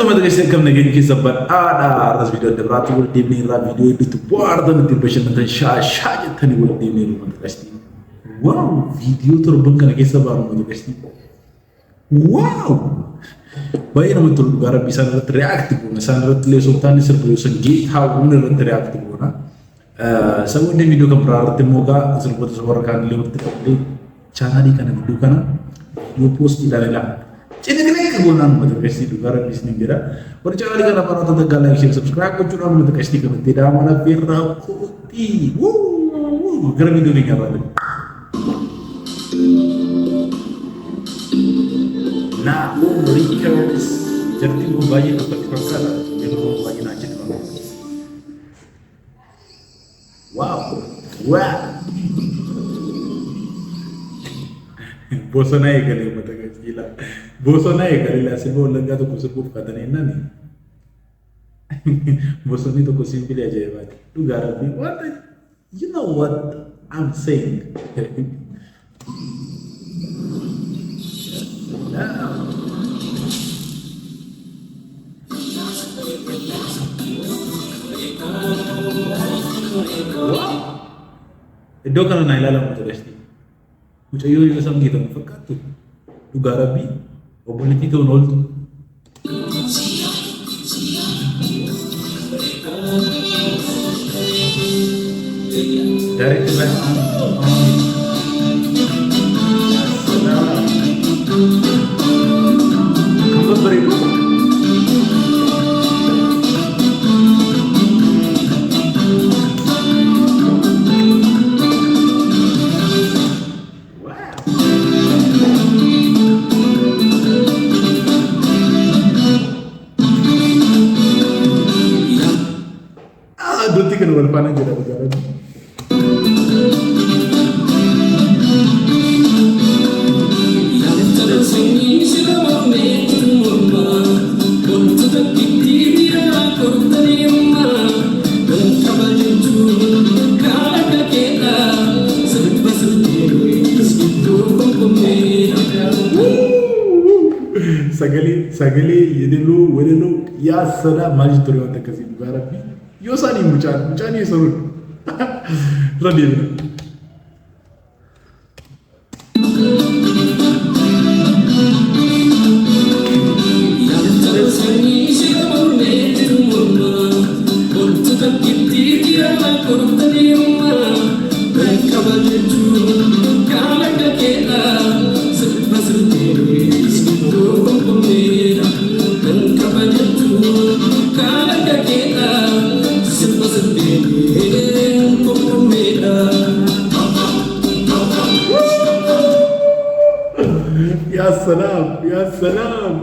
Jirtu mata keessan kam nageenya keessa badhaadha. Har'as viidiyoo adda biraatti wal deemnee irraa viidiyoo hedduutti bohaartan ittiin bashannantan shaa shaa jettanii wal deemnee jiru mata qashtii. Waaw viidiyoo torban kana keessa baanu mata qashtii. Waaw baay'ee namatti tolu dhugaa rabbi isaan irratti react goona isaan irratti illee osoo hin taane sirba yoo san geetaawwan irratti react goona. Saboonni viidiyoo kan biraa irratti immoo egaa sirboota warra kaan illee walitti qabdee chaanaalii kana gidduu kana viidiyoo poostii ilaalaa. Ciniqiniq goonaan uummata qashtii dhugaa rabbi isiniin jedha. Warri chaanaalii kana afaan wanta takkaa like share subscribe gochuudhaan uummata qashtii kanatti daamaan affeerraa kootii. Gara viidiyoo keenya irraa deemu. Naa'om Records jartiin kun baay'ee dubbatti fakkaata. Yeroo baay'ee naa jedhu. Wow! Wow! Bosona eegalee uummata qajeelaa. Bosona eegalee laa sirba wallaggaa tokko sirbuuf kaatanii nani. Bosonni tokko simbilii ajaa'ibaati. Dhugaa rabbii. What you know what I'm saying. Iddoo kana naa ilaalamu jalashti. Mucayyoo yoo isaan geetamu fakkaattu dhugaa rabbii obboleettii ta'uun ooltu. Directed by Kan babbareedu. Iddootti kana wal faana jira dhugaa rabbi. Sagalee sagalee yedeloo walaloo yaa sadaa maal jettu wanta akkasii dhugaa rabbi yoo isaanii mucaan mucaan eessa jiru irra deebina. Yaa salaam yaa salaam.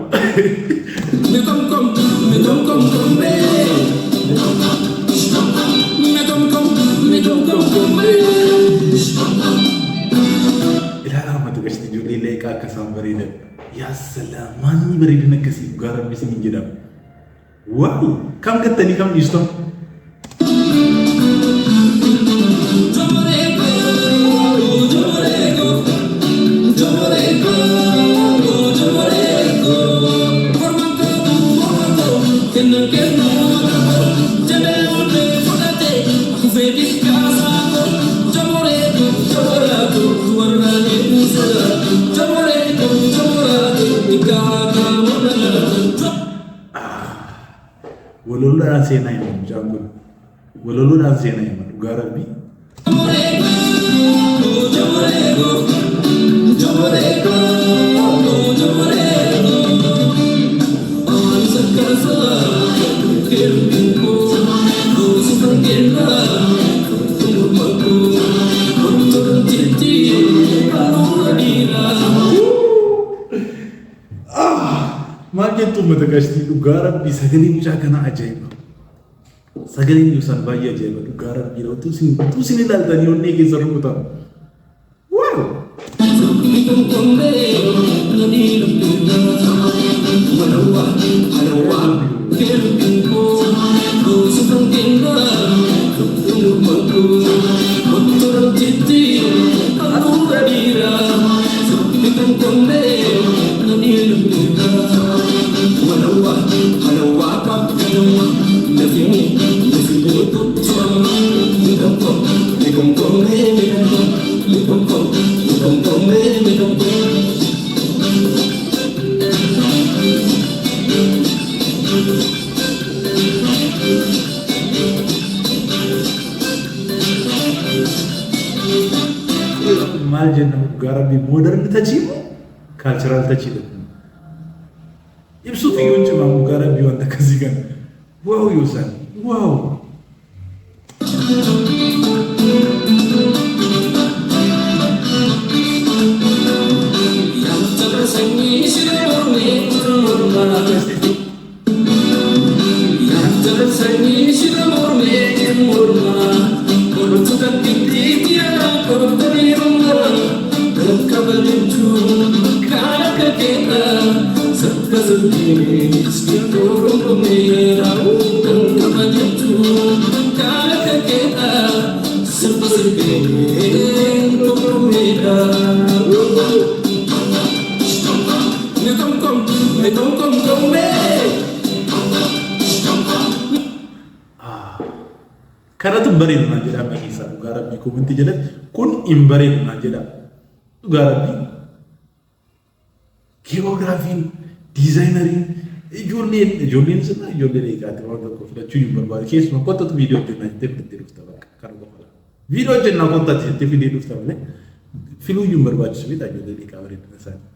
Ilaalaa uummata gashti ijoollee leeqaa akka isaan bareedan. Yaa salaam maanni bareedina akkasii dhugaa rabbi isiniin jedhama. Waaw kam gattanii kam dhiistan? Waloloodhaan seenaa hima mucaan kun. Waloloodhaan seenaa hima dhugaa rabbii. Maal jettu uummata qashtii dhugaa rabbii sagalee mucaa kanaa ajaa'iba. Sagaleen ibsan baay'ee ajaa'iba dhugaa rabbii utuu isin utuu isin ilaaltanii onnee keessa rukutama. Waaw! jenna dhugaa rabbii modern touch moo cultural touch dha. Ibsuuf iyyuu hin cimaa dhugaa rabbii wanta akkasii kana. Wow Yoosan wow. Kanatu hin bareedu naan jedha amma keessaa dhugaa rabbii comment jalatti kun hin bareedu naan jedha dhugaa rabbii. Choreography n, designer iin, ijoolleen ijoolleen sirna ijoollee leeqaatti waan tokko filachuu hin barbaadu. Keessumaa kottatu viidiyoo hojjennaa jettee filattee dhufta bakka kana qofa. Viidiyoo hojjennaa kottati jettee fidee dhufta malee filuu iyyuu hin barbaachisu beektaa ijoollee leeqaa bareedina isaanii.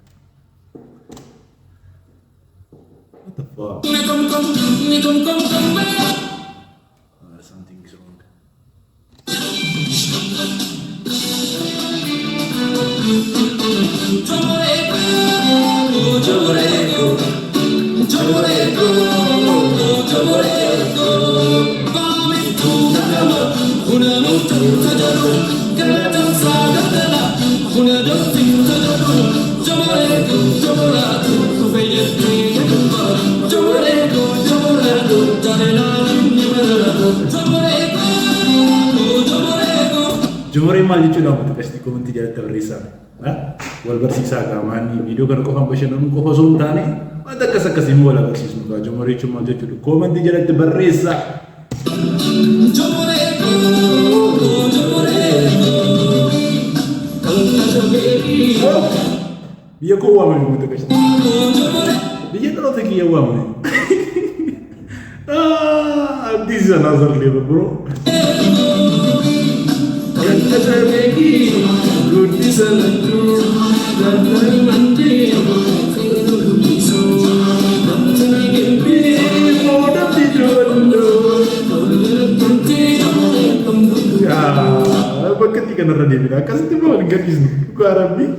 What the fuck? Something is wrong. Jomoreen maal jechuudha uummata qashtii comment jalatti barreessaa. Wal barsiisaa qaamaan viidiyoo kana qofaan bashannanuu qofa osoo hin taane wanta akkas akkasii immoo wal agarsiisnu gaa jomoree jechuun maal jechuudha comment jalatti barreessaa. Biyya koo waamame uummata qashtii. Biyya dhaloota kiyya waamame. Ah, this is another level, bro. Guddisa lachuu Bakka itti kanarra deebina. Akkasitti immoo wal gadhiisnu. Dhugaa rabbii.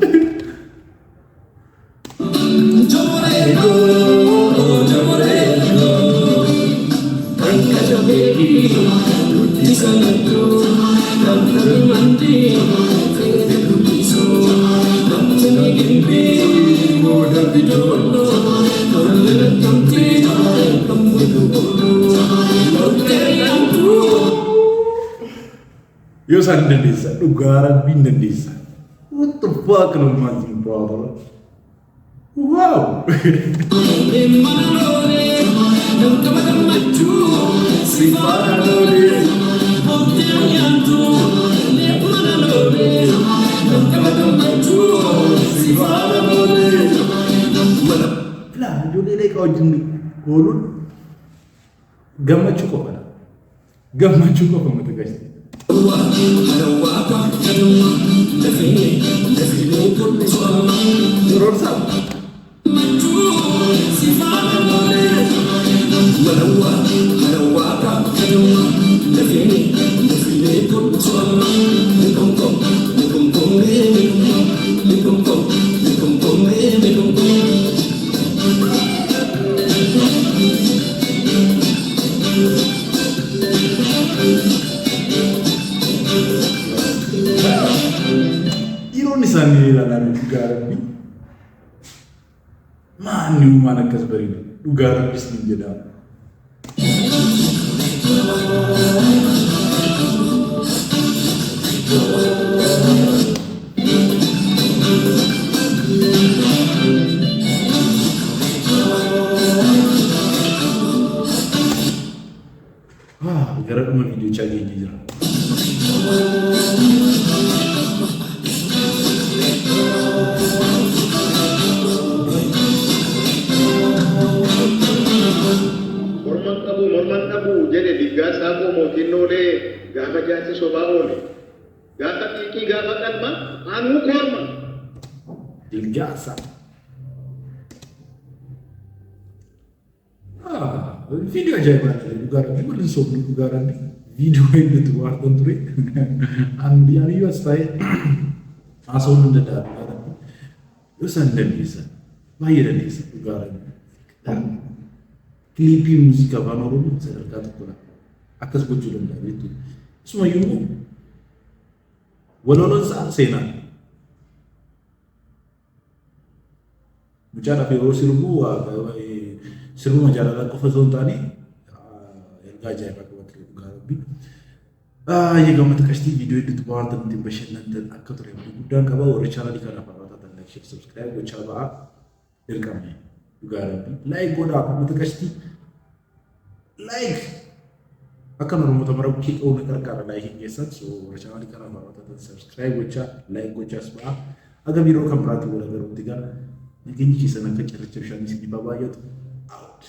Yoo isaan hin dandeessa. Dhugaa rabbii hin dandeessa. What the fuck no imagine, brother. Wow. Si faana loolee. Si faana loolee. Filaa ijoollee leeqaa wajjin ooluun gammachuu qofadha. Gammachuu qofa mata gashti. Sororsaa. Dhiironni isaanii ilaalaa dhugaa rabbii. Maanni uumaan akkas bareedu dhugaa rabbis ni jedhama. Gara dhuma viidiyochaa geenye jira. Morman qabu morman dhabu jedhe Diggaa Saaqoo mootiin Noolee gaafa jaarsi sobaa oole. Gaafa xiiqii gaafa qalma anuu korma. Dilgaasa. Viidiyoo ajaa'ibaa ture dhugaa rabbi waliin sobnu dhugaa rabbi viidiyoo hedduutu waartan ture. Aniyyuu as taa'ee haasa'uu hin danda'a dhugaa rabbi. Yoo isaan dandeessan baay'ee dandeessan dhugaa rabbi. Kiliippii muuziqaa afaan Oromoo sadarkaa tokkodha. Akkas gochuu danda'a beektu. Isumayyuu immoo walaloon isaa seenaa. Mucaadhaaf yeroo sirbu sirbuma jaalalaa qofa osoo hin taane ergaa ajaa'ibaa qaba ture dhugaa rabbi. Baay'ee gammata qashtii viidiyoo hedduutu bohaartan ittiin bashannantan akka ture abdii guddaan qaba warri chaanalii kanaaf haaraa taatan like share subscribe gochaa ba'aa dirqama dhugaa rabbi like godhaa uummata qashtii like akka namoota mara bukkee qabu na gargaara laayikiin keessan so warra chaanalii kanaaf haaraa taatan subscribe gochaa like gochaas ba'aa aga viidiyoo kan biraatti wal agaruutti gaa nageenyi keessan akka cirracha bishaanii isiniif haa baay'atu out.